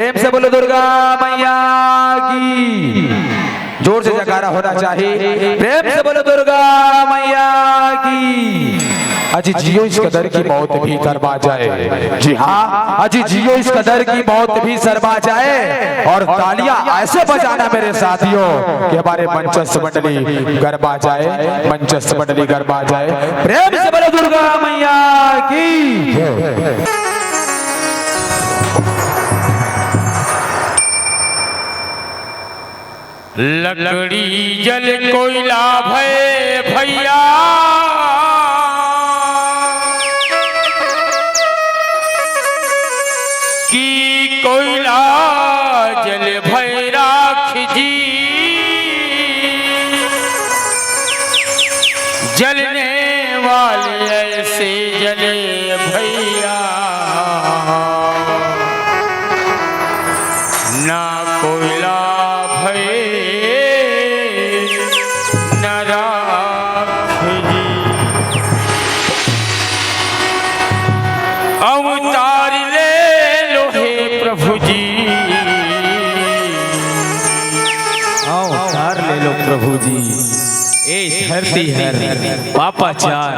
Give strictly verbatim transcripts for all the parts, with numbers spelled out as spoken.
प्रेम से बोलो दुर्गा मैया की। जोर से जयकारा होना चाहिए। प्रेम से बोलो दुर्गा मैया की। अजी जियो इस कदर की मौत भी शर्मा जाए। जी हाँ, अजी जियो इस कदर की मौत भी शर्मा जाए। और तालियां ऐसे बजाना मेरे साथियों कि हमारे मंचस्थ मंडली गरमा जाए, मंचस्थ मंडली गरमा जाए। प्रेम से बोलो दुर्गा मैया की। लकड़ी जल कोयला भय भैया, कि कोयला जल भय राख जी। जलने वाले ऐसे जले भैया, ना कोयला भय न राख जी। अवतार ले लो हे प्रभु जी। अवतार ले लो प्रभु जी। ए धरती हर पापाचार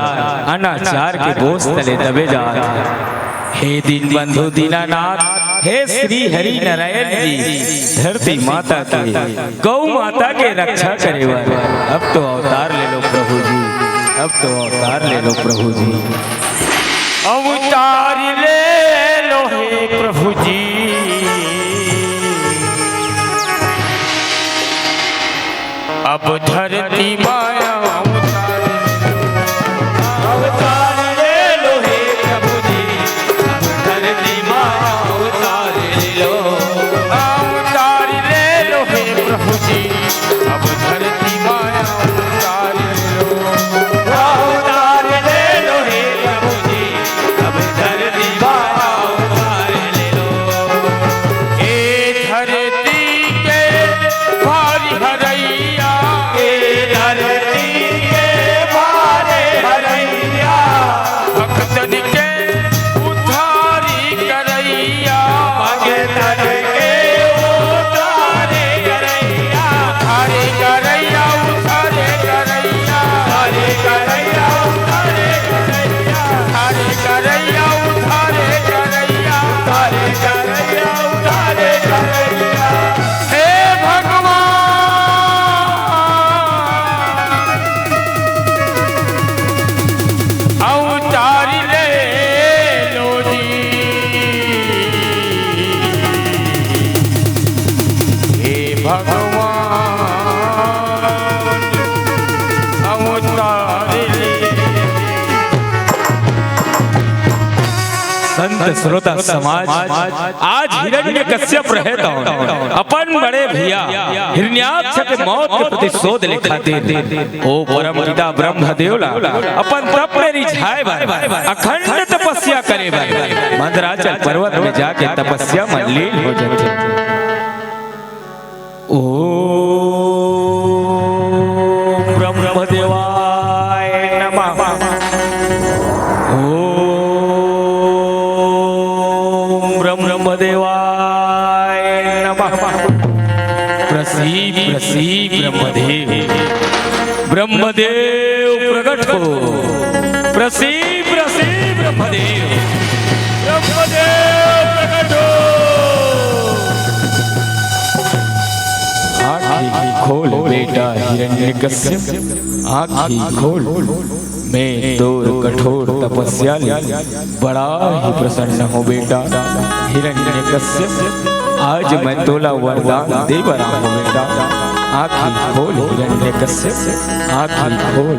अनाचार के बोझ तले दबे जात हे। हे दीन बंधु दीनानाथ, हे श्री हरि नारायण जी, धरती माता के, गौ माता के रक्षा करे बर अब तो अवतार ले लो प्रभु जी, अब तो अवतार ले लो प्रभु जी। अवतार ले लो हे प्रभु जी। अब धरती माया अवतार, अवतार ले लो हे प्रभु जी। अब धरती माया अवतार ले लो, अवतार ले लो हे प्रभु जी। अब धरती माया अवतार ले लो, अवतार ले लो हे प्रभु जी। अब धरती माया अवतार ले लो। ए धरती के भार हरैया, ए धरती के भार हरैया, भक्तन के उद्धारी करैया, भक्तन के उद्धारी करैया, उद्धारी करैया, उद्धारी करैया, उद्धारी करैया, उद्धारी करैया, उद्धारी करैया, उद्धारी करैया, उद्धारी करैया, उद्धारी करैया। हे भगवान, अवतार ले लो जी। हे भगवान, अवतार ले। संत श्रोता समाज, आज हिरण्यकश्यप रहे तो अपन बड़े भैया हिरण्याक्ष के मौत के प्रतिशोध ले खातिर ओ परम पिता ब्रह्मदेव ला अपन तप में रिझाए बर, अखंड तपस्या करे बर मंदराचल पर्वत में जाके तपस्या में लीन हो जाथे। ओम ब्रह्मदेवाय नमः। ओम ब्रह्मदेवाय नमः। प्रसीद, प्रसीद ब्रह्मदेव। ब्रह्मदेव प्रकट हो। प्रसीद, प्रसीद ब्रह्मदेव। ब्रह्मदेव प्रकट हो। आँखी खोल बेटा हिरण्यकश्यप, आँखी खोल। मैं तोर कठोर तपस्या ले बड़ा ही प्रसन्न हों बेटा हिरण्यकश्यप। आज मैं तोला वरदान दे बर आए हों बेटा। आँखी खोल हिरण्यकश्यप, आँखी खोल।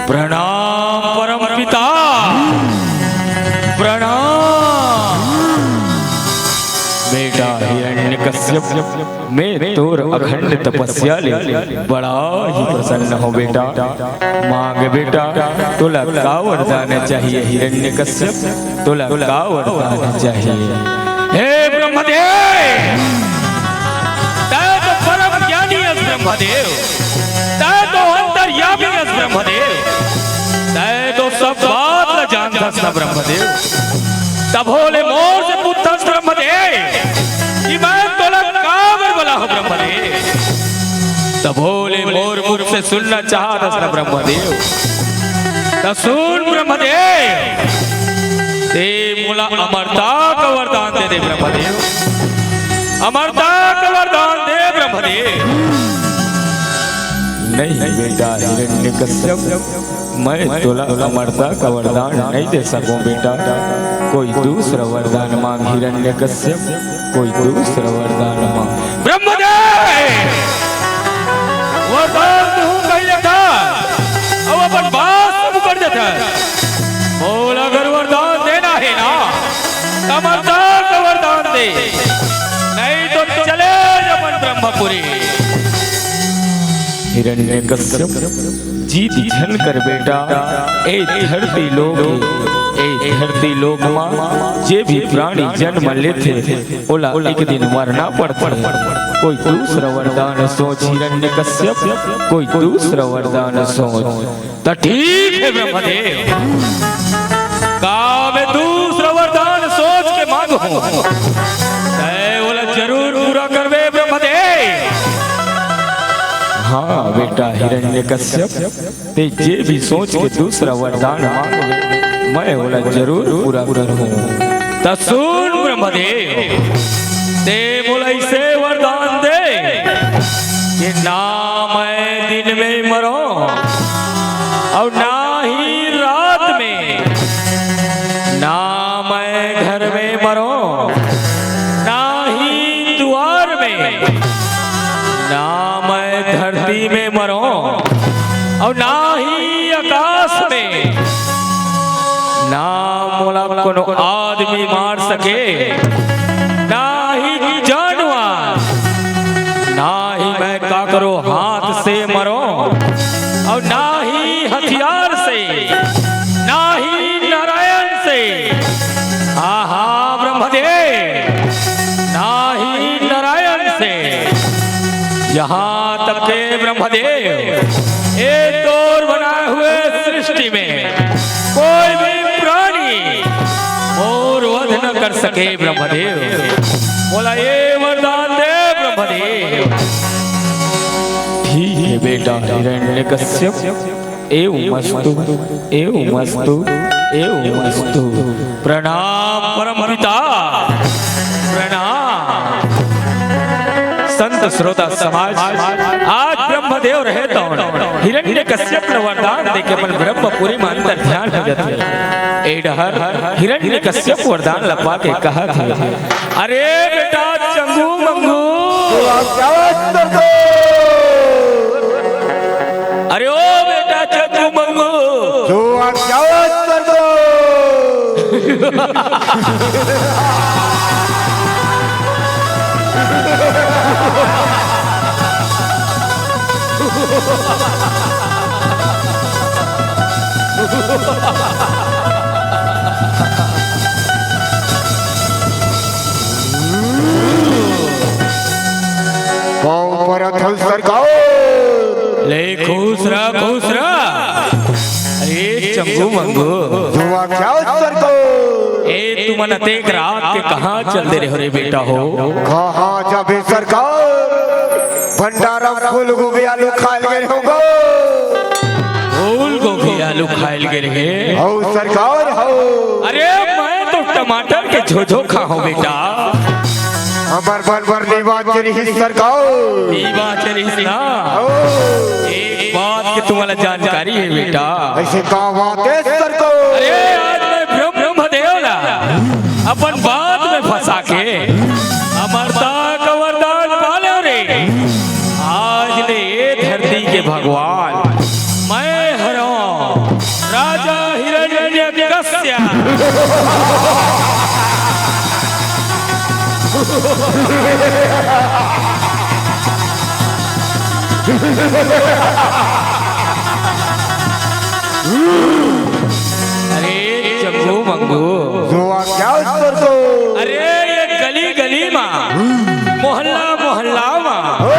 प्रणाम परम पिता, प्रणाम। बेटा हिरण्यकश्यप, मैं तोर अखंड तपस्या ले बड़ा ही प्रसन्न हों बेटा। मांग बेटा, तोला का वरदान चाहिए हिरण्यकश्यप, तोला का वरदान चाहिए? हे ब्रह्मदेव, तैं तो परम ज्ञानी अस ब्रह्मदेव, तैं तो अंतर्यामी अस ब्रह्मदेव, तैं तो सब बात ला जानथस न ब्रह्मदेव। तभो ले मोर से पूछथस ब्रह्मदेव, भोले मोर मुख से सुनना चाहत हस ना ब्रह्मदेव, त सुन ब्रह्मदेव, ते मोला अमरता का वरदान दे दे ब्रह्मदेव, अमरता का वरदान दे ब्रह्मदेव। नहीं बेटा हिरण्यकश्यप, मैं तोला अमरता का वरदान नहीं दे सकूं बेटा। कोई दूसरा वरदान मांग हिरण्यकश्यप, कोई दूसरा वरदान मांग। ब्रह्मदेव, वरदान दूं कहि लेथस, अउ अपन बात सब कर देथस। मोला अगर वरदान देना हे ना, त अमरता का वरदान दे, नहीं तो चले जा अपन ब्रह्मपुरी। हिरण्यकश्यप, जिद झन कर बेटा, ए धरती लोक, ए धरती लोक मा जे भी प्राणी जन्म लेथे, ओला एक दिन मरना पड़थे। कोई दूसरा वरदान सोच हिरण्यकश्यप, कोई दूसरा वरदान सोच। त ठीक हे ब्रह्मदेव, का मैं दूसरा वरदान सोच के मांगहूं, तैं ओला जरूर पूरा करबे ब्रह्मदेव। हाँ बेटा हिरण्यकश्यप, ते जे भी सोच के दूसरा वरदान मांगबे, मैं ओला जरूर पूरा करहूं। त सुन ब्रह्मदेव, ते मोला अइसे वरदान दे कि ना मैं दिन में मरों अउ ना ही रात में, ना मैं घर में मरों, ना ही दुआर में, ना मैं धरती में मरों अउ ना ही आकाश में, ना मोला कोनो आदमी मार सके, ना ही जानवर, ना ही मैं काकरो हाथ से मरों, अउ ना ही हथियार से, ना ही नारायण से। आहा ब्रह्मदेव, ना ही नारायण से, यहाँ तक के ब्रह्मदेव, ए तोर बनाए हुए सृष्टि में कोई भी प्राणी मोर वध न कर सके ब्रह्मदेव। मोला ए वरदान दे ब्रह्मदेव। ठीक हे बेटा हिरण्यकश्यप, एवमस्तु, एवमस्तु, एवमस्तु। प्रणाम परम पिता, प्रणाम। संत श्रोता समाज, आज ब्रह्मदेव रहे तो हिरण्यकश्यप ल वरदान देके अपन ब्रह्मपुरी में अंतर ध्यान हो जाथे। ए डहर हिरण्यकश्यप वरदान ल पाके कहत हे, अरे बेटा चंगू मंगू, अरे ओ बेटा चंगू मंगू, पाँव परत हंव सरकार। ले खुश रह, खुश रह। अरे चंगू मंगू। धुआं क्या सरकार? ए तुमन अतेक रात के कहाँ चल दे रहे हो रे बेटा हो? कहाँ जाबे सरकार? भंडारा फूल गोभी आलू खाइल गए होगा। फूल गोभी आलू खाइल गए रहे। हौ सरकार हौ। अरे मैं तो टमाटर के झोझो खाहूं बेटा। हमर बन बर नीवा चरिही सरकार। नीवा चरिही ना। हौ। एक बात के तुम्हारा जानकारी है बेटा। ऐसे का बात है सरकार? अरे आज मैं ब्रह्म, ब्रह्मदेव ला अपन बात में फंसा के अमरता का वरदान पाले रे। आज ले ये धरती के भगवान मैं हरौं राजा हिरण्यकश्यप। अरे चंगू मंगू। जो आ क्या उत्तर दो? अरे ये गली गली मा, मोहल्ला मोहल्ला मा, हो।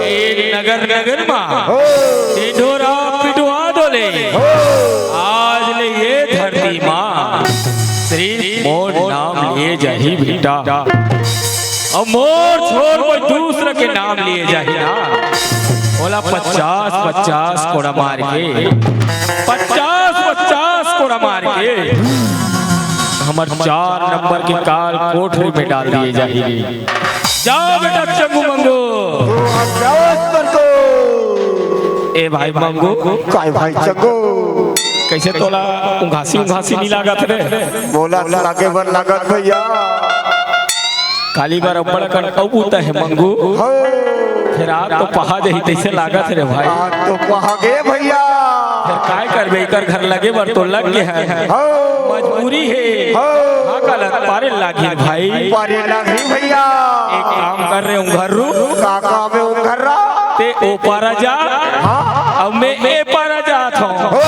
ये नगर नगर मा, हो। ढिंढोरा पिटवा दो ले। हो। आज ले ये धरती मा सिर्फ मोर नाम लिए जाही बेटा। अउ मोर छोड़ कोई दूसरा के नाम लिए जाही ना। ओला पचास पचास कोड़ा मार के, पचास पचास कोड़ा मार के हमर चार नंबर के काल कोठरी में डाल दिए जाही रे। जा बेटा चंगू मंगू। ए भाई मंगू। काय भाई चंगू? कइसे तोला उंघासी उंघासी नइ लागत रे? मोला तो लागे बर लागत भैया। काली बर अब्बड़ अकन अउ बूता हे मंगू। हो। फेर रात तो पहा जाही तइसे लागत हे रे भाई। रात तो पहा गे भैया। फेर काय करबे, एकर घर लगे बर तो लग गे हे। हो। मजबूरी हे। हो। हाँ, काला पारे लागही भाई। पारे लागही भैया। एक काम कर रे उंघर्रू। का काम हे उंघर्रा? ते ओ पारा जा। हाँ। अउ मैं ए पारा जात हंव। हो।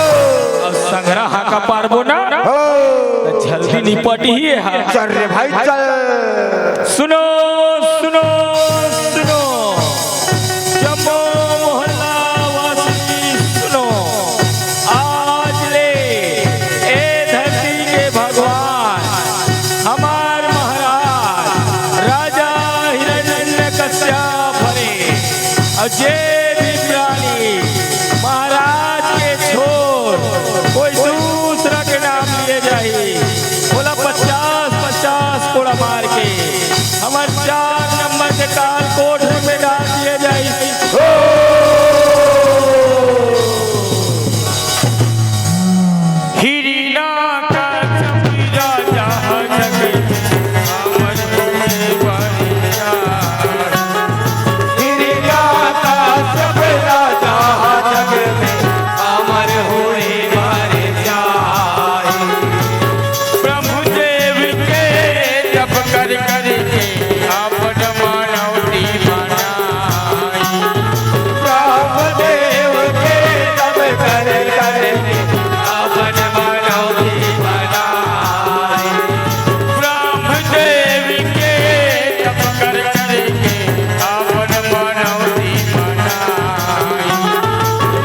अउ संघरा हाका पारबो ना। हो। त जल्दी निपटही एहा। चल रे भाई, चल। सुनो, सुनो, सुनो। जम्मो मोहल्ला वासी सुनो। आज ले ए धरती के भगवान हमर महाराज राजा हिरण्यकश्यप हरे। अउ जे भी प्राणी महाराज के छोड़ कोई दूसरा के नाम लिए जाही, ओला पचास पचास कोड़ा मार के हमर चार नंबर के काल कोठरी में डाल दिए जाही। हिरण्यकश्यप राजा जग अमर होए बर जाए। हिरण्यकश्यप राजा जग में अमर होए बर जाए। ब्रह्मदेव के तप कर कर के अपन मानव दीवाना। ब्रह्मदेव के तप कर कर के अपन मानव दीवाना। ब्रह्मदेव के तप कर कर के अपन मानव दीवाना।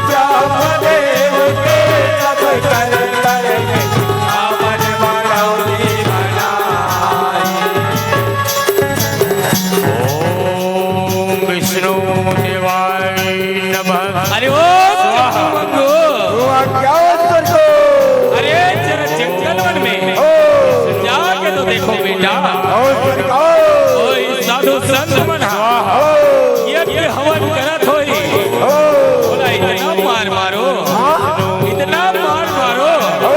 ब्रह्मदेव के तप कर कर के अपन मानव दीवाना। ओम विष्णु देवाय नमः। अरे ओ स्वाहा। मंगू। वाह, क्या बात कर दो। अरे जरा जंगल वन में ओ। जाके तो देखो बेटा। ओ सरकार। ओए साधु संत मन हा। ओ। यज्ञ हवन करत होही। ओ। बोला इतना मार मारो। हाँ। इतना मार मारो। ओ।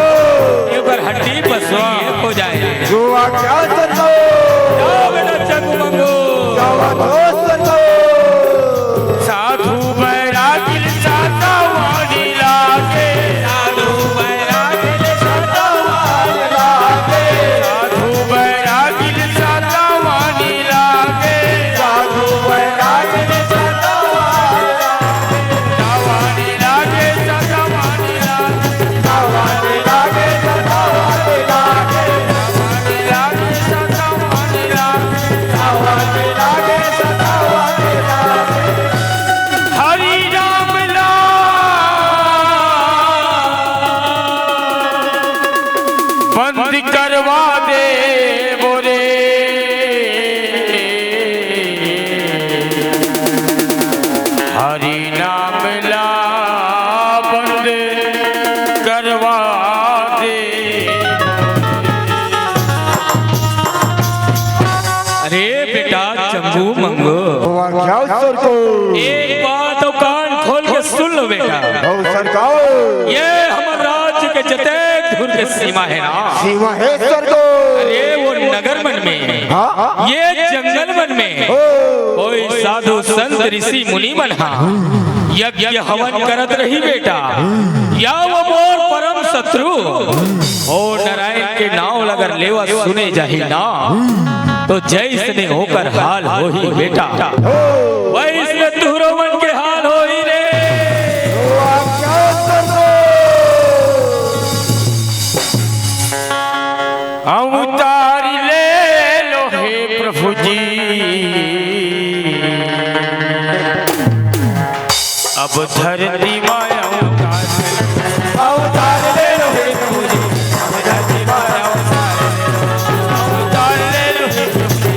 कि ओकर हड्डी पसली एक हो जाए। जुआ क्या चंदो? जाओ बेटा चंगू मंगू। जावा दोस्त चंदो। साधु बैरागी साधवानी लागे। साधु बैरागी साधवानी लागे। साधु बैरागी साधवानी लागे। साधु बैरागी साधवानी लागे। हरि राम ला बंद करवा दे बोले। हरि नाम ला बंद करवा दे। अरे बेटा चंगू मंगू। वाह, क्या उत्तर को? एक बात अउ कान खोल के सुन लो बेटा। ओ सरकार। ये हमर राज्य के जतेक दूर के सीमा हे ना। सीमा हे सरकार। अरे वो नगर मन में। हाँ। ये जंगल मन में ओ। कोई साधु संत ऋषि मुनि मन हा यज्ञ हवन करत रही बेटा, या वो मोर परम शत्रु ओ नारायण के नाव ल अगर लेवा सुने जाही ना, तो जैसने ओकर हाल होही बेटा, वैसने तुहरो मन के हाल होही रे। अवतार ले लो हे प्रभु जी, अब धरती मा अवतार, अवतार ले लो हे प्रभु जी, अब धरती मा अवतार, अवतार ले लो हे प्रभु जी,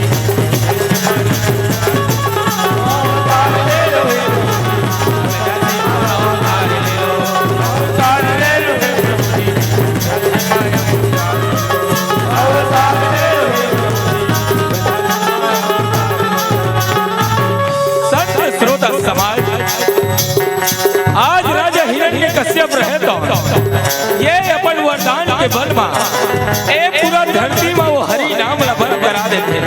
अवतार ले लो हे प्रभु जी। जीवन मा, ए पूरा धरती मा वो हरि नाम ला बंद करा देथे।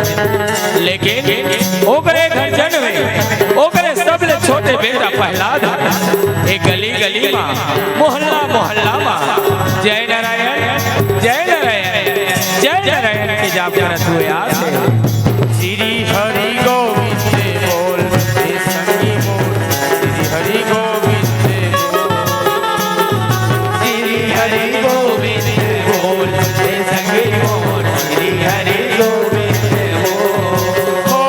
लेकिन ओकरे घर जनमे, ओकरे सबले छोटे बेटा प्रहलाद ह ए गली गली मा, मोहल्ला मोहल्ला मा जय नारायण, जय नारायण, जय नारायण के जाप करत हुए आथे। श्री हरि गोविंद बोल, हे संगी मोर, श्री हरि गोविंद बोल। श्री हरि गोविंद बोल, हे संगी मोर, श्री हरि गोविंद बोल। ओ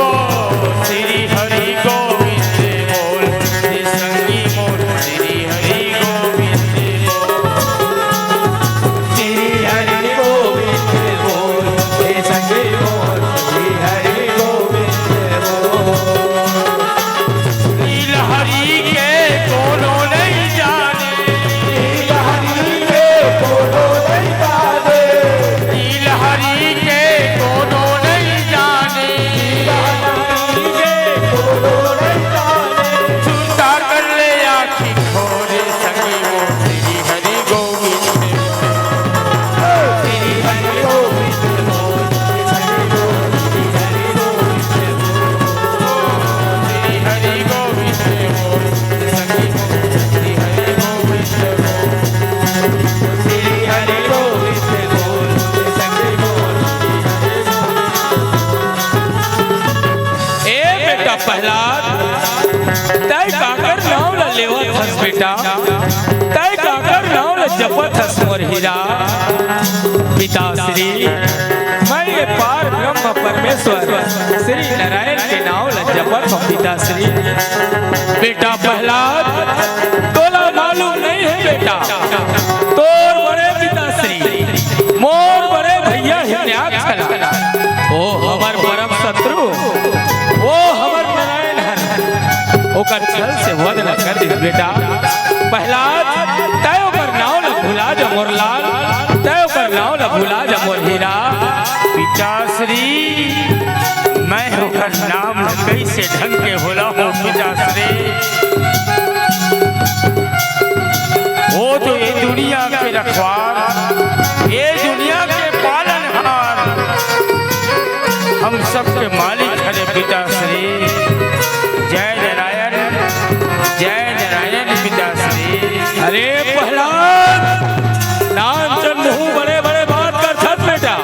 श्री हरि गोविंद बोल, हे संगी मोर, श्री हरि गोविंद बोल। श्री हरि गोविंद बोल, हे संगी मोर, श्री हरि गोविंद बोल। नील हरि के कोनो नइ जाने। नील हरि के कोनो नइ जाने। नील हरि के कोनो नइ जाने। नील हरि के कोनो नइ जाने। सुरता कर ले आँखी खोल, संगी मोर, श्री हरि गोविंद। श्री हरि गोविंद। ए बेटा प्रहलाद, तै काकर नाव ला लेवत हस बेटा? तै काकर नाव ला जपत हस मोर हीरा? पिताश्री, मैं ये पार ब्रह्म परमेश्वर श्री नारायण के नाव ला जपत हूँ पिताश्री। बेटा प्रहलाद, तोला मालूम नहीं है बेटा, तोर बड़े पिताश्री, मोर बड़े भैया हिरण्याक्ष ला, ओ हमर परम शत्रु, ओ हमर नारायण हर, ओकर छल से वध न कर दिस बेटा। प्रहलाद, तय ओकर नाव ल भुला जा मोर लाल, तय ओकर नाव ल भुला जा मोर हीरा। पिताश्री, मैं ओकर नाम ल कैसे ढंग के भुलाहूँ पिताश्री? वो तो ये दुनिया के रखवार, ये दुनिया के पालनहार, हम सबके मालिक हरे पिताश्री। जय नारायण, जय नारायण पिताश्री। अरे प्रहलाद, नानचन मुहूँ बड़े बड़े बात करथस बेटा।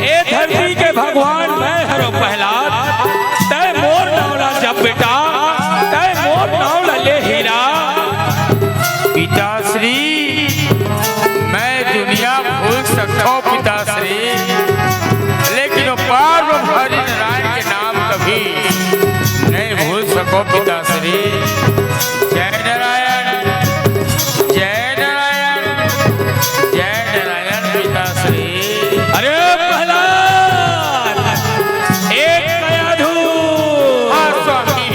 ए धरती के भगवान मैं हरों प्रहलाद, तय मोर नाव ला जप बेटा, तय मोर नाव ला ले हीरा। पिताश्री, मैं दुनिया भूल सकथों पिताश्री, लेकिन वो पार ब्रह्म हरि नारायण के नाम कभी नहीं भूल सको पिताश्री। जय नारायण, जय नारायण, जय नारायण पिताश्री। अरे प्रहलाद, एक कयाधु। हाँ स्वामी।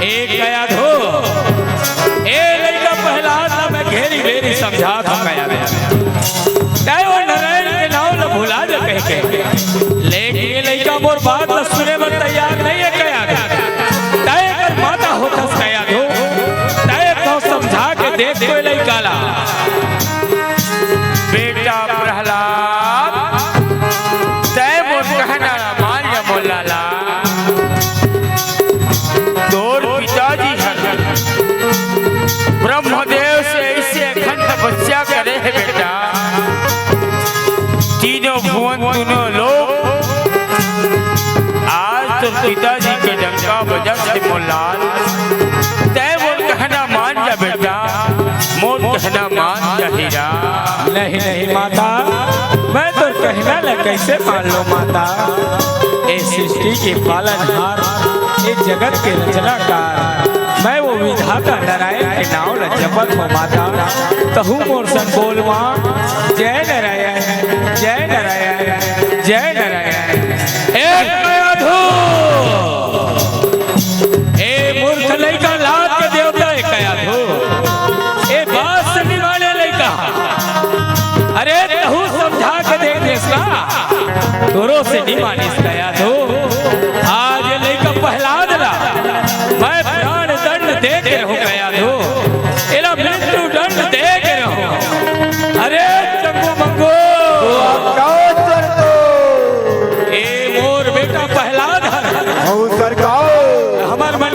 एक कयाधु। ए लइका प्रहलाद ला मैं घेरी बेरी समझात हूँ कयाधु। तय वो नारायण के नाव ला भुला जा कहिके। लेकिन ये लइका मोर बात ला सुने बर तैयार नहीं है कयाधु। तय एकर माता होथस कयाधु। तय तो समझा के देख तो ये लइका ला। बेटा प्रहलाद, तय मोर कहना ला मान जा मोर लाला। तोर पिताजी हर ब्रह्मदेव से ऐसे अखंड तपस्या करे हे बेटा, तीनों भुवन तीनों लोक आज तोर पिताजी के डंका बजत हे मोर लाल। तय मोर कहना मान जा बेटा, मोर कहना मान जा हीरा। नहीं, नहीं माता, मैं तोर कहना ला कैसे मान लूं माता? ए सृष्टि के पालनहार, ए जगत के रचनाकार, मैं वो विधाता नारायण के नाव ला जपत हूँ माता। तहूँ मोर संग बोल माँ, जय नारायण, जय नारायण, जय नारायण। ए कयाधु, ए मूर्ख लइका, लात के देवता ए कयाधु। ए बात से नहीं माने लइका। अरे तहूँ समझा के देख देस ना, तोरो से नहीं मानिस कयाधु। आज ये लइका प्रहलाद ला मैं प्राण दंड दे के रहूँ कयाधु। एला मृत्यु दंड दे के रहूँ। अरे चंगू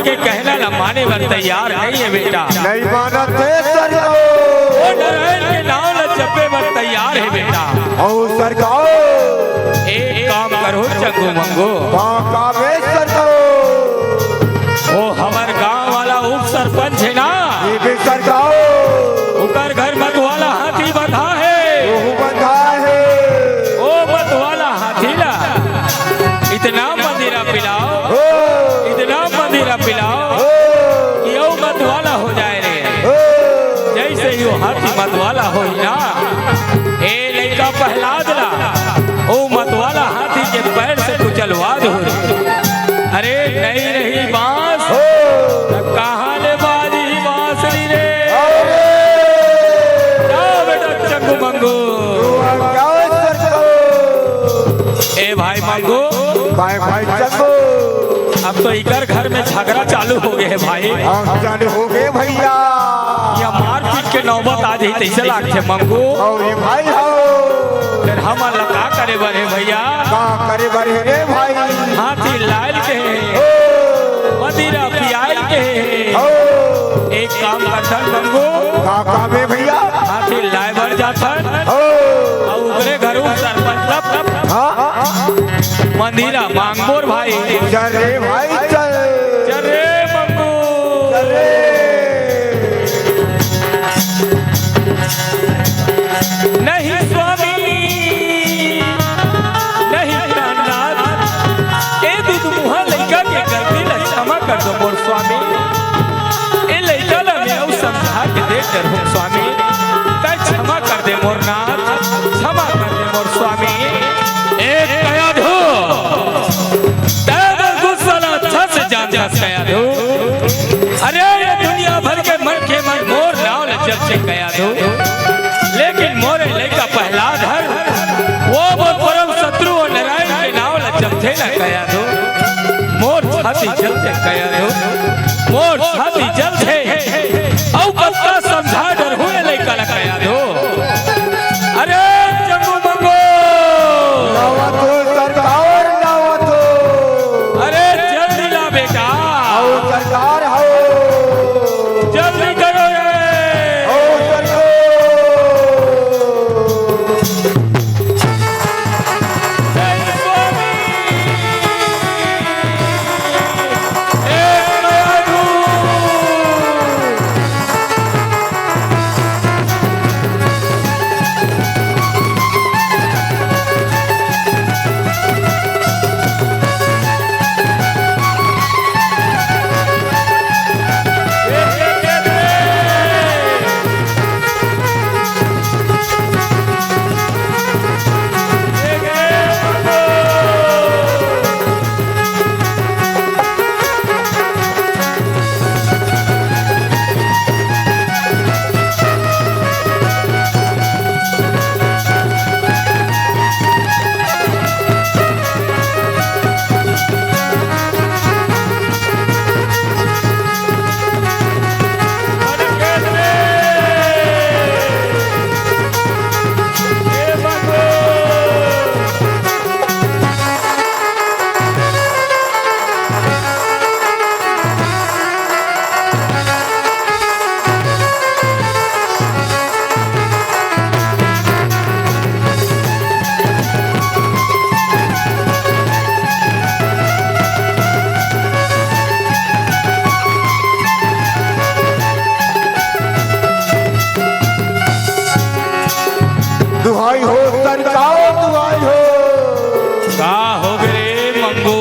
के कहना ला माने बर तैयार नहीं है बेटा। नहीं मानत हे सरकार। वो नारायण के नाम ला जपे बर तैयार है बेटा। अउ सरकार। एक काम करो चंगू मंगू। का काम हे सरकार? वो हमर गांव वाला उप सरपंच है ना, ये भी सरकार। ओकर घर मतवाला हाथी बंधा है। ओहू बंधा है। ओ मतवाला हाथी ला इतना मदिरा पिलाओ, हो। इतना मदिरा पिलाओ हो। कि ओ मतवाला हो जाए रे। हो। जैसे ही वो हाथी मतवाला होई ना, ए लइका प्रहलाद ला, ओ मतवाला हाथी के पैर से कुचलवा दो। अरे नहीं रही बांस, हो। त कहाँ ले बाजही बांसुरी रे? अरे! जा बेटा चंगू मंगू। तू आ क्या सरकार? ए भाई मंगू। भाई, भाई चंगू। अब तो इकर घर में झगड़ा चालू हो गए है भाई। हाँ, चालू हो गए भैया। ये मारपीट के नौबत आ जाही तैसे लागथे मंगू। अउ ये भाई हो। फिर हमन ला का करे बर हे भैया? का करे बर हे रे भाई? हाथी लायल के हे, ओ। मदिरा पियायल के हे। ओ। एक काम करथन मंगू। का काम हे भैया? हाथी लाय बर जाथन। ओ। अउ ओकरे घरू सरपंच ला हाँ। मदिरा मांगबो रे भाई। चल रे भाई, चल। चल रे मंगू। चल रे। नहीं स्वामी, नहीं प्राणनाथ, ए दुध मुहा लइका के गलती ला क्षमा कर दो मोर स्वामी। ए लइका ला मैं अउ समझा के देख डरहूं स्वामी, तैं क्षमा कर दे मोर नाथ, क्षमा कर दे मोर स्वामी। एक कया धू, तैं बर गुस्सा ला अच्छा से जान जास कया धू। अरे ये दुनिया भर के मनखे मन मोर नाव ला जपथे कया धू, लेकिन मोरे लइका प्रहलाद हर, वो मोर परम शत्रु वो नारायण के नाव ला जपथे ना कया धू। मोर छाती जलथे कया धू, मोर छाती जलथे। अउ कतका समझा डरहूं ए लइका ला कया धू। अरे चंगू मंगू। लावत हो सरकार, लावत हो। अरे जल्दी ला बेटा। अउ सरकार हो। जल्दी करो रे। अउ सरकार। जय स्वामी। एक दयालु। दुहाई हो सरकार, दुहाई हो। का हो गे रे मंगू?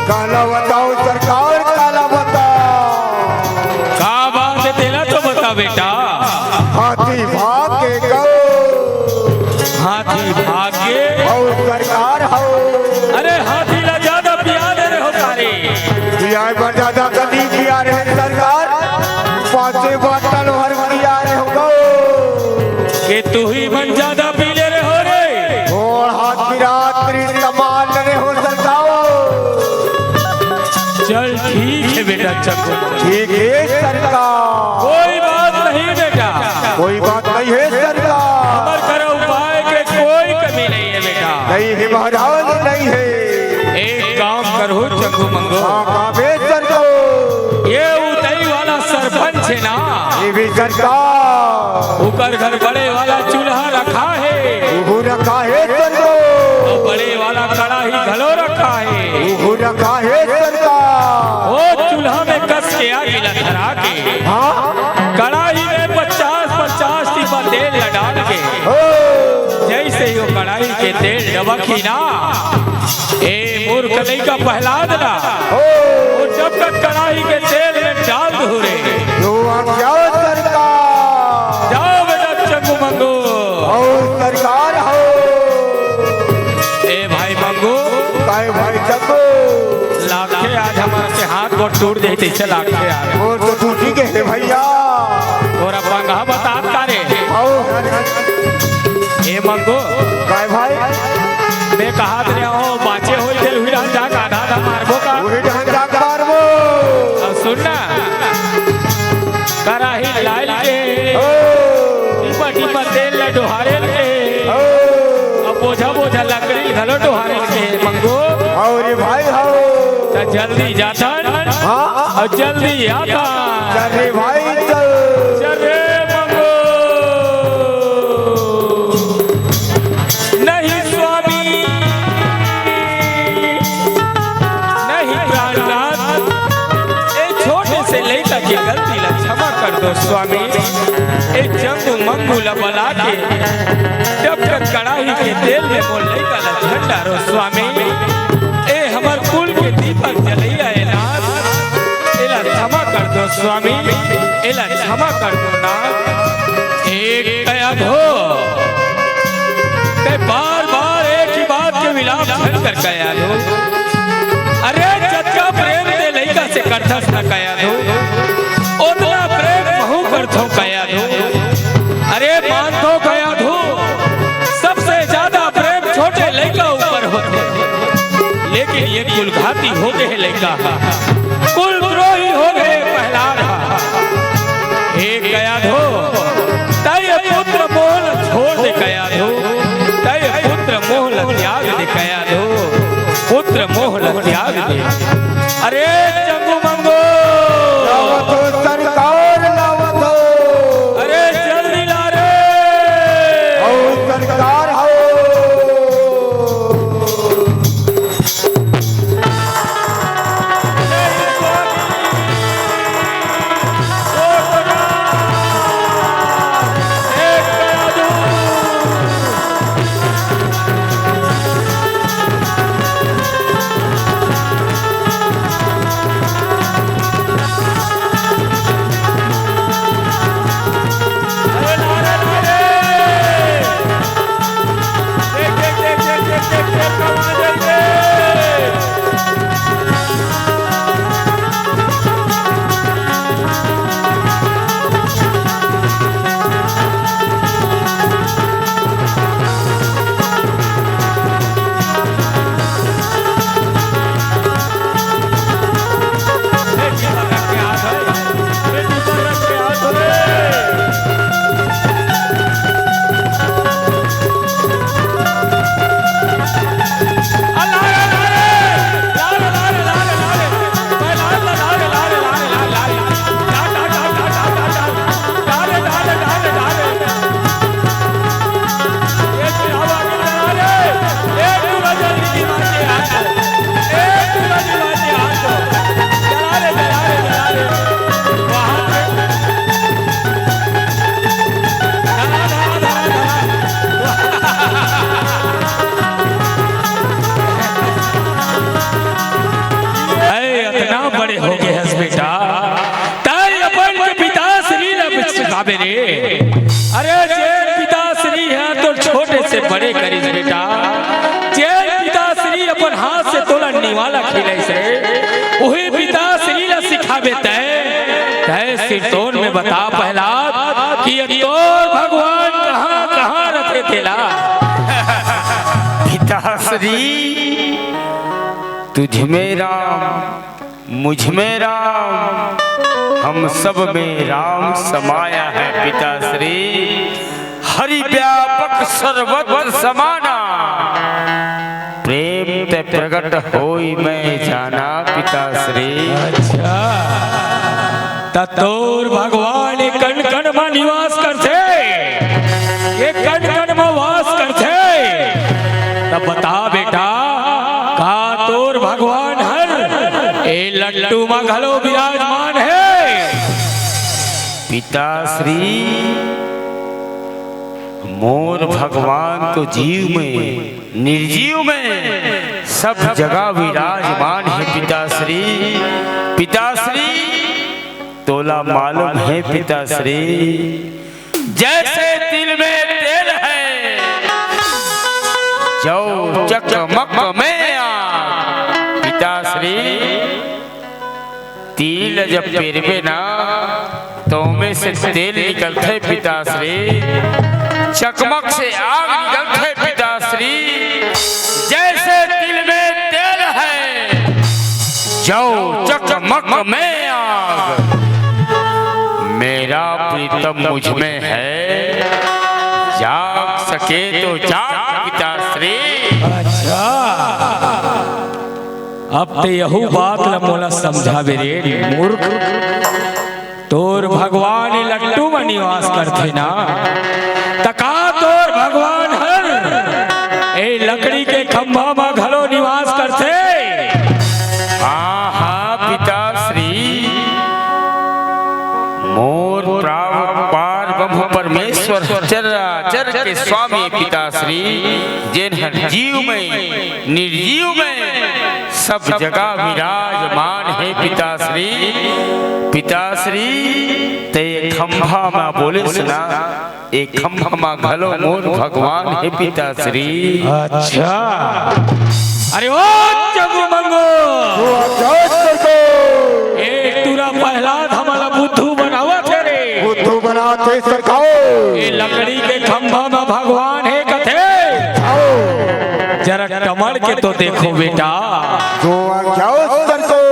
काला बताओ सरकार, काला बताओ। का बात हे तेला तो बता बेटा। हाथी भाग गे गो। हाथी भाग गे? अउ सरकार हो। अरे हाथी ला जादा पिया दे रहे हो सारे। पियाय बर जादा कदी पिया रहे सरकार। पाँचे बाटल भर पिया रहे हो गो। के तुही मन जादा पी ले रहे हो रे। घोड़ हाथी रात्रि समान रहे हो सरकार। चल ठीक हे बेटा चंगू। ठीक हे सरकार। कोई बात नहीं बेटा। कोई बात नहीं हे सरकार। हमर करा उपाय के कोई कमी नहीं हे बेटा। नहीं हे महाराज, नहीं हे। एक काम करहू चंगू मंगू। हाँ, का बे सरकार। हे ना, ये भी सरकार। ओकर घर बड़े वाला चूल्हा रखा हे। वो रखा हे सरकार। अउ बड़े वाला कड़ाही घलो रखा हे। वो रखा हे सरकार। ओ चूल्हा में कस के आगी ला धरा के, हाँ। कड़ाही में पचास पचास टीपा तेल ला डाल के, हो। जइसे ही वो कड़ाही के तेल डबकही ना, ए मूर्ख लइका प्रहलाद ना, हो। वो डबकत कड़ाही के तेल में डाल दू रे। यो आ जाओ सरकार। जाओ बेटा चंगू मंगू। हो सरकार हो। ए भाई मंगू। काय भाई चंगू। लागथे आज हमर से हाथ गोड़ टूट जाही, तइसे लागथे आज। वो तो टूटी के हे भइया। तोर पंगहा बतात का रे? हो। ए मंगू। काय भाई? मैं कहत रहेंव, बाँचे होही तेला उही डहन जाके आधा आधा मारबो का? उही डहन जाके मारबो। अउ सुन ना, कड़ाही लाय के, हो। टीपा टीपा तेल ला डोहारे के, हो। अउ बोझा बोझा लकड़ी घलो डोहारे के, मंगू। अउ रे भाई हो। त जल्दी जाथन। हाँ। अउ जल्दी आथन। चल रे भाई, चल। चल रे मंगू। नहीं स्वामी, नहीं प्राणनाथ, ए छोटे से लइका के गलती ला क्षमा कर दो स्वामी। ए चंगू मंगू ला बला के डबकत कड़ाही के तेल में मोर लइका ला झन डारो स्वामी। ए हमर कुल के दीपक जलइया ए नाथ, एला क्षमा कर दो स्वामी, एला क्षमा कर दो नाथ। एक कया धो, तैं बार बार एक ही बात के विलाप झन कर कया धो। अरे जतका प्रेम तैं लइका से करथस ना कया धो, ओतना प्रेम महूँ करथों कया धो। अरे मानथों कया धो, सबसे ज्यादा प्रेम छोटे लइका ऊपर होथे, लेकिन ये कुलघाती हो गे हे लइका ह, कुलद्रोही हो गे हे प्रहलाद ह। हे कया धो, तैं ये पुत्र मोह ल छोड़ दे कया धो, तैं ये पुत्र मोह ल त्याग दे कया धो, पुत्र मोह ल त्याग दे। अरे चंगू मंगू। लावत हो सरकार, लावत हो। अरे जल्दी ला रे। अउ सरकार हो। अरे, अतना बड़े हो गे हस बेटा, तैं अपन के पिताश्री ला बिसराबे रे। अरे, जेन पिताश्री ह तोर छोटे से बड़े करिस बेटा, जेन पिताश्री अपन हाथ से तोला निवाला खिलाइस रे, उही पिताश्री ला सिखाबे तैं। तैं सिरतोन में बता प्रहलाद कि ये तोर भगवान कहाँ, कहाँ रथे तेला। पिताश्री, तुझ में राम, मुझ में राम, हम सब में राम समाया है पिताश्री। हरि व्यापक सर्वत्र समाना, प्रेम ते प्रगट होई मैं जाना पिताश्री। अच्छा। त तोर भगवान ए कण कण म निवास करथे, ए कण कण म वास करथे। त बता बेटा, का तोर भगवान हर ए लट्टू म घलो विराजमान हे? पिताश्री, मोर भगवान तो जीव में, निर्जीव में, सब जगह विराजमान हे पिताश्री। पिताश्री, तोला मालूम हे पिताश्री, जैसे तिल में तेल हे, जौ चकमक में आग। पिताश्री, तिल जब पेरबे ना, त ओमे से तेल निकलथे पिताश्री, चकमक से आग निकलथे पिताश्री। जैसे तिल में तेल हे, जौ चकमक में आग। मेरा प्रीतम मुझ में है, जाग सके तो जाग पिताश्री। अच्छा, अब ते यहू बात ल मोला समझाबे रे मूर्ख। तोर भगवान ए लट्टू म निवास करथे ना, त का तोर भगवान हर ए लकड़ी के खंभा म घलो निवास करथे? हाँ, हाँ, पिताश्री, मोर प्राण पार ब्रह्म परमेश्वर चराचर के स्वामी पिताश्री, जेन हर जीव में, निर्जीव में, सब जगह विराजमान हे पिताश्री। पिताश्री, ते खंभा म बोलेस ना, ए खंभा म घलो मोर भगवान हे पिताश्री। अच्छा। अरे ओ चंगू मंगू, ए टूरा प्रहलाद हमला बुद्धू बनावत हे रे। बुद्धू बनात हे सरकार। ए लकड़ी के खंभा म भगवान हे कथे। आओ। जरा टमड़ के तो देखो बेटा। जो आ जाओ सरकार।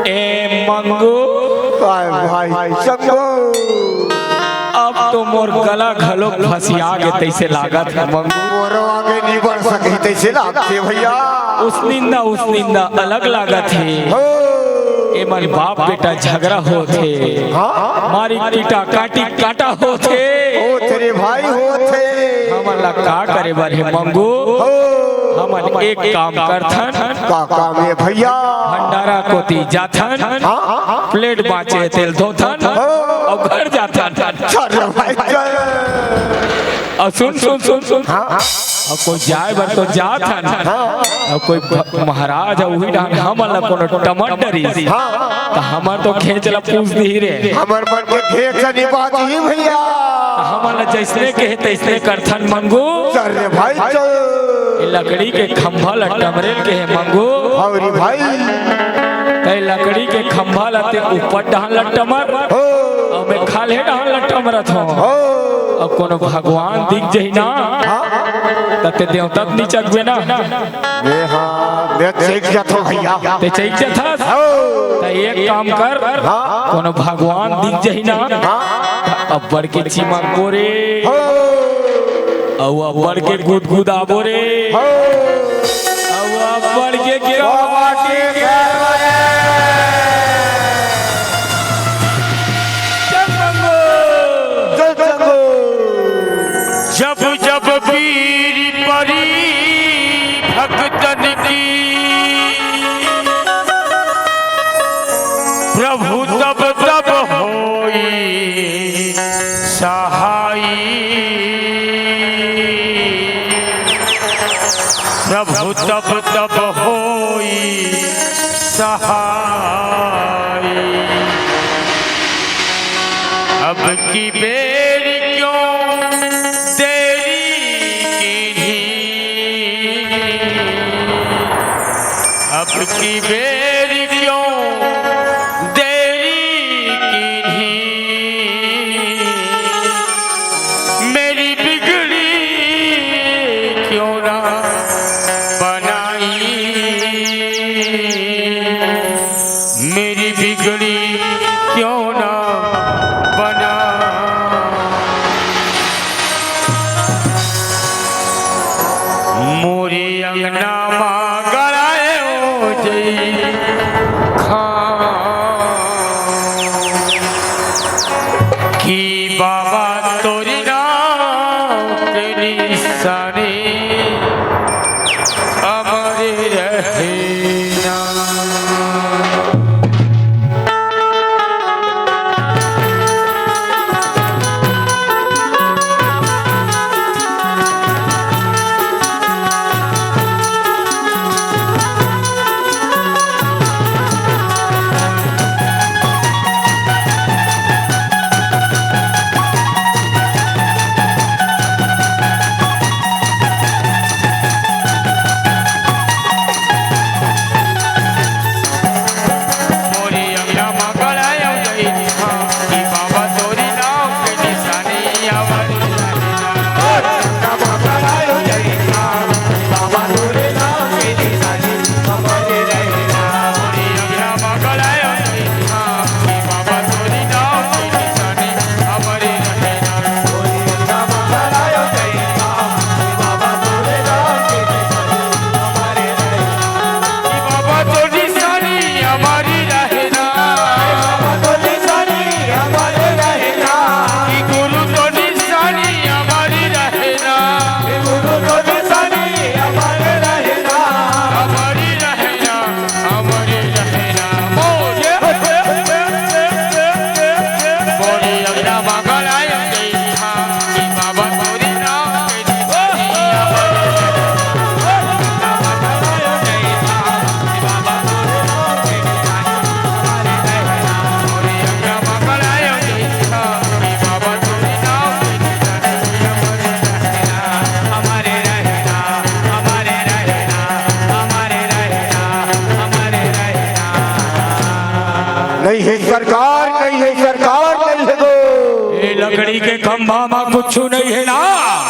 ए मंगू। भाई, भाई, चंगू। अब तो मोर गला घलो फंसिया गे तइसे लागत हे मंगू। मोरो आगे नहीं बढ़ सके तइसे लागथे भैया। उसनिंदा, उसनिंदा अलग लागत हे। हो। ए मन बाप बेटा झगड़ा होथे। हाँ। मारी पीटा काटी काटा होथे। होथे रे भाई, होथे। हमन ला का करे बर हे मंगू? हो। हमन एक काम करथन। का काम हे भैया? भंडारा कोती जाथन। हाँ, हाँ, हाँ। प्लेट बांचे तेल धोथन। हो। अउ घर जाथन। चल रे भाई, चल। अउ सुन, सुन, सुन, सुन। हाँ, हाँ। अउ कोई जाए बर तो जाथन। हाँ। अउ कोई भ-, महाराज ह उही डहन हमन ला कोनो टमड़ डरिस। हाँ। त हमर तो घेंच ला पूछ दिही रे। हमर मन के घेंच नी बाजही भैया। त हमन ला जइसने कहे तइसने करथन मंगू। चल रे भाई चल। ए लकड़ी के खंभा ला टमरेल के हे मंगू। हौ रे भाई। त ए लकड़ी के खंभा ला ते ऊपर डहन ला टमर। हो। अउ मैं खाल्हे डहन ला टमरत हौं। हो। अब कोनो भगवान दिख जही ना, हाँ। त ते देवता त नी चघबे ना। मैं हाँ, मैं चघ जाथौं भैया। ते चघ जाथस? हो। त एक काम कर, हाँ। कोनो भगवान दिख जही ना, हाँ। त अब्बड़ के चिमकबो रे। हो। अउ अब्बड़ के गुदगुदाबो रे। हो। अउ अब्बड़ के गिरावटी करवाए। जय शंभू। जय शंभू। जब जब पीर परी भक्तन की, प्रभु तब तब होई सहाई। प्रभु तब तब होई सहाई। अब की बेर क्यों देरी कीन्ही, अब की बेर क्यों देरी कीन्ही, मेरी बिगड़ी क्यों ना बनाई, मेरी बिगड़ी क्यों ना बना। मोरे अंगना मा गड़ाए ओ जई खान। नहीं हे सरकार, नहीं हे सरकार, नहीं हे गो। ए लकड़ी के खंभा म कुछु नहीं हे ना?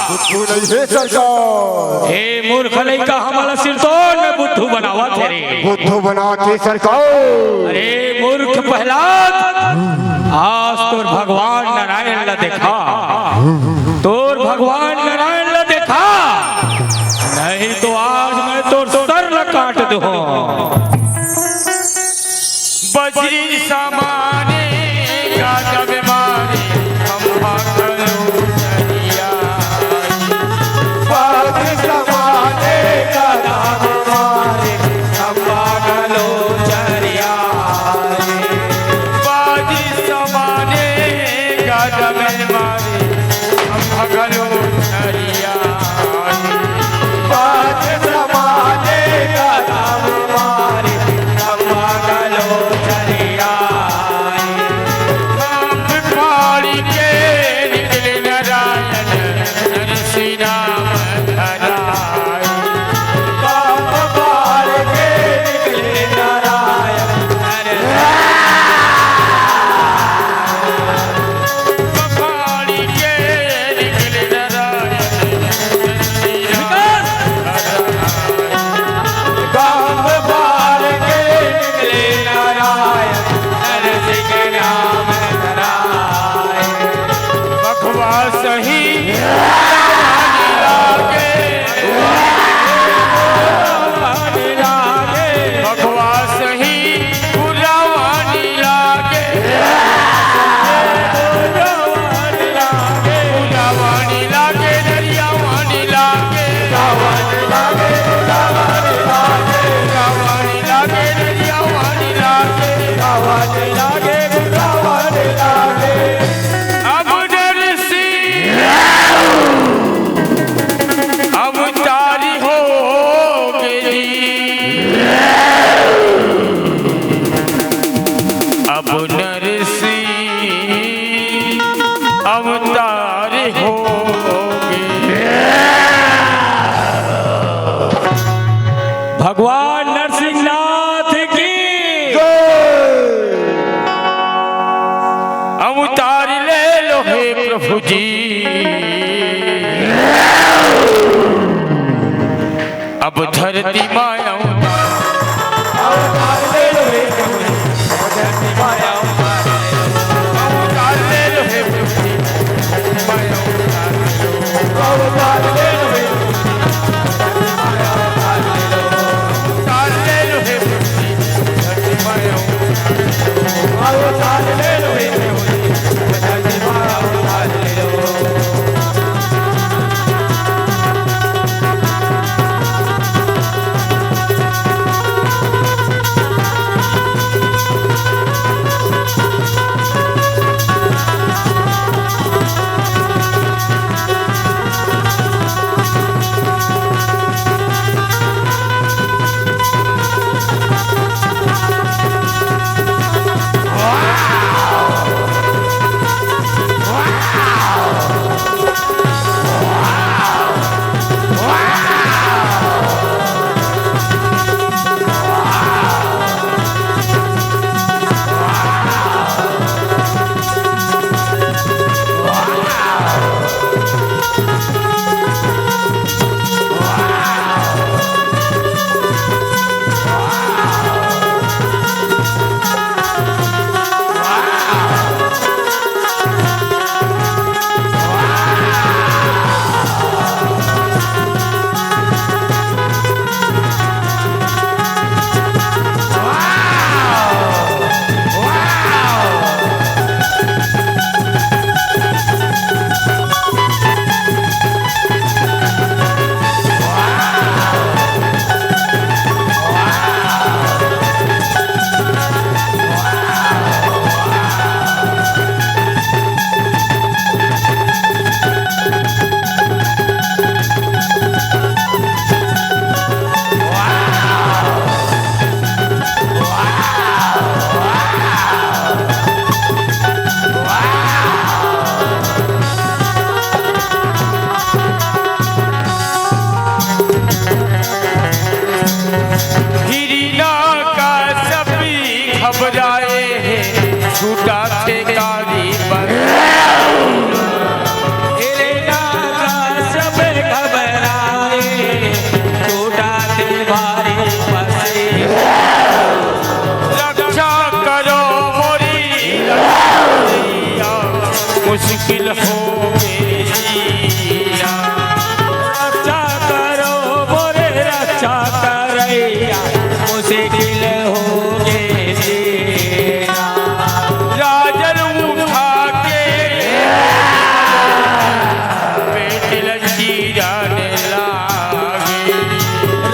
कुछु नहीं हे सरकार। ए मूर्ख लइका, हमला सिरतोन में बुद्धू बनावत हे रे। बुद्धू बनावत हे सरकार। अरे मूर्ख प्रहलाद, आज तोर भगवान नारायण ला देखा, तोर भगवान नारायण ला देखा, नहीं तो आज मैं तोर सर ला काट दूँ। बजरी समाने गाजा में मारे, खंभा कलो चरिया। बजरी समाने गाजा में मारे, खंभा कलो चरिया। बजरी समाने गाजा में मारे, खंभा कलो चरिया। बात समाने का दाम मारे, खंभा कलो चरिया। खंभ फाड़ के निकले नारायण, नरसिंह नाम धराए। खंभ फाड़ के निकले नारायण, नरसिंह पहाड़ी के निकले नारायण। गांव बार के निकले नारायण, नरसिंह नाम धराए। बघवा सही लागे। बघवा सही बुरावानी लागे। बुरावानी लागे। बुरावानी लागे, दरियावानी लागे। बुरावानी लागे, बुरावानी लागे। बुरावानी लागे, दरियावानी लागे। बुरावानी लागे, बुरावानी लागे। अब नरसिंह अवतारी हो गे। अब नरसिंह अवतारी हो गे। भगवान नरसिंहनाथ की। अवतार ले लो हे प्रभु जी। अब धरती माया अवतार। अवतार ले लो हे प्रभु जी। अब धरती माया अवतार। अवतार ले लो हे प्रभु जी। धरती माया अवतार। अवतार ले लो हे प्रभु जी। धरती माया अवतार ले लो। अवतार ले लो हे प्रभु जी। धरती माया अवतार। अवतार ले लो हे प्रभु जी। धरती माया अवतार ले लो। मुश्किल होगे जीना। रक्षा करो मोरे रक्षा करैया, मुश्किल होगे जीना। राजन उठा के पेट ल चीरन लागे।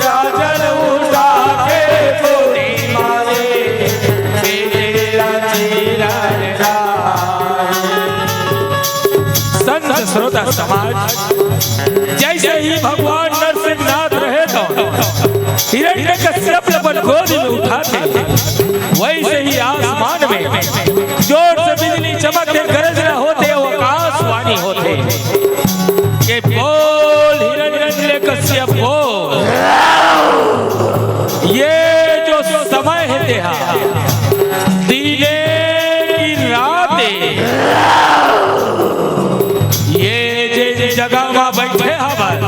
राजन उठा के गोदी मारे, पेट ल चीरन लागे। संत श्रोता समाज, जैसे ही भगवान नरसिंहनाथ रहे तो हिरण्यकश्यप ल अपन गोदी में उठाथे, वैसे ही आसमान में जोर से बिजली चमकथे, गरजना होथे, अउ आकाशवाणी होथे के बोल हिरण्यकश्यप बोल। ये जो समय हे तेहा दिने कि रात हे, ये जे जगह म बइठे हवन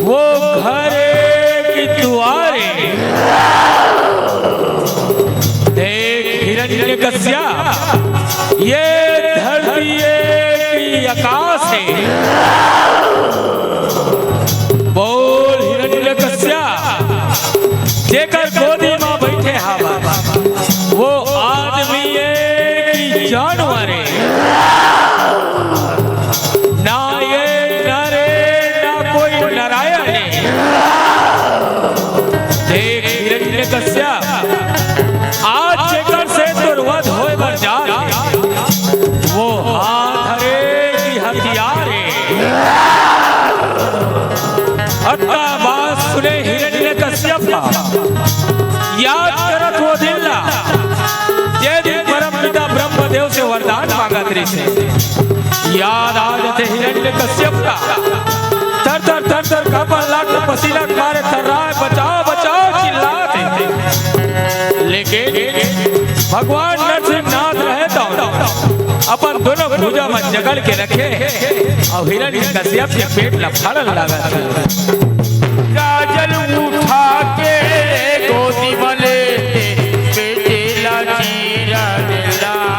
वो घर हे कि दुवार हे। देख हिरण्यकश्यप, ये धरती हे कि आकाश हे? बोल हिरण्यकश्यप, जेकर गोदी म बइठे हवन वो आदमी हे कि जानवर हे? ना ये नर हे, ना कोई नारायण हे। देख हिरण्यकश्यप, आज जेकर से तोर वध होय बर जात हे, वो हाथ हरे कि हथियार हे? अतना बात सुने हिरण्यकश्यप ह याद करत वो दिन ला, जे दिन परम पिता ब्रह्मदेव से वरदान मांगत रहिस हे। याद आ जाथे हिरण्यकश्यप का। थर थर थर थर कांपत, लात पसीना मारे, थर्राए, "बचाओ, बचाओ," चिल्लात हे। लेकिन भगवान नरसिंहनाथ रहे तो अपन दोनों भुजा म जकड़ के रखे अउ हिरण्यकश्यप के पेट ला फाड़न लागत हे। राजन उठा के गोदी म ले, पेट ला चीरन लागे।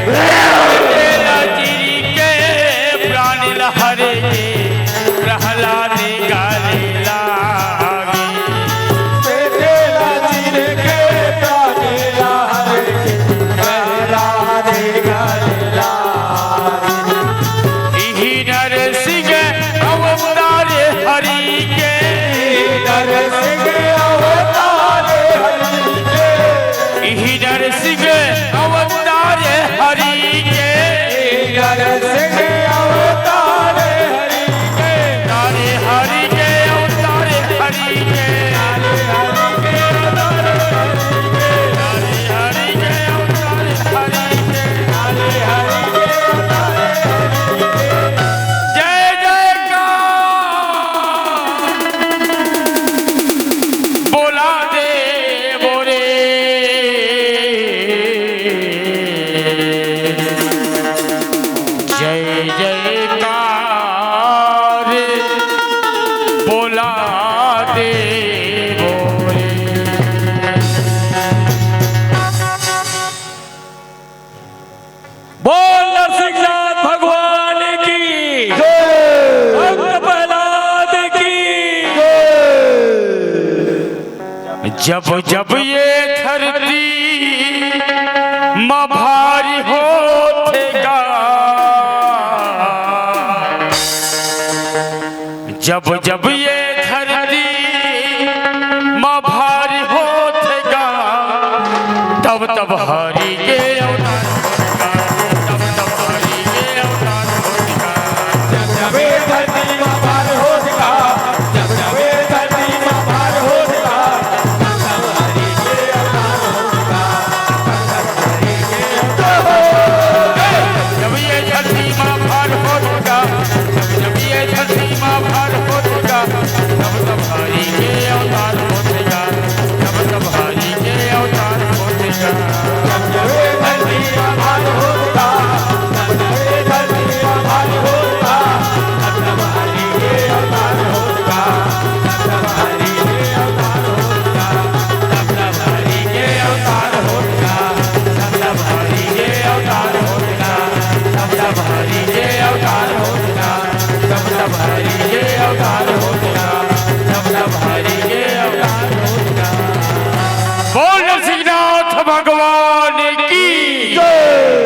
पेट ला चीर के प्राण ला हरे के प्रहलाद गारे लागे। पेट ला चीर के प्राण ला हरे के प्रहलाद गारे लागे। इही नरसिंह अवतार हरि के। नरसिंह अवतार हरि के। इही नरसिंह अवतार हरि के। नरसिंह अवतार हरि के। तारे हरि के अवतार हरि के। तारे हरि के अवतार हरि के। तारे हरि के अवतार हरि के। तारे हरि के अवतार हरि के। जय जयकार। बोला देव रे। जय जयकार। बोला देव रे। बोल नरसिंहनाथ भगवान की जय। भक्त प्रहलाद की जय। जब जब ये धरती म भारी होथे गा, जब जब ये धरती म भारी होथे गा, तब तब हरि के अवतार होथे गा, तब तब हरि के अवतार होथे गा। जब जब ये धरती म भारी होथे गा, जब जब ये धरती म भारी होथे गा, तब तब हरि के अवतार होथे गा। जब ये धरती मा भार होत गा, जब, जब ये धरती मा भार होत गा, तब, तब हरि के अवतार होत गा, तब, तब हरि के अवतार होत गा। तब तब हरि के अवतार हो गया, तब तब हरि के अवतार हो गया। बोल सिंहनाथ भगवान की जय।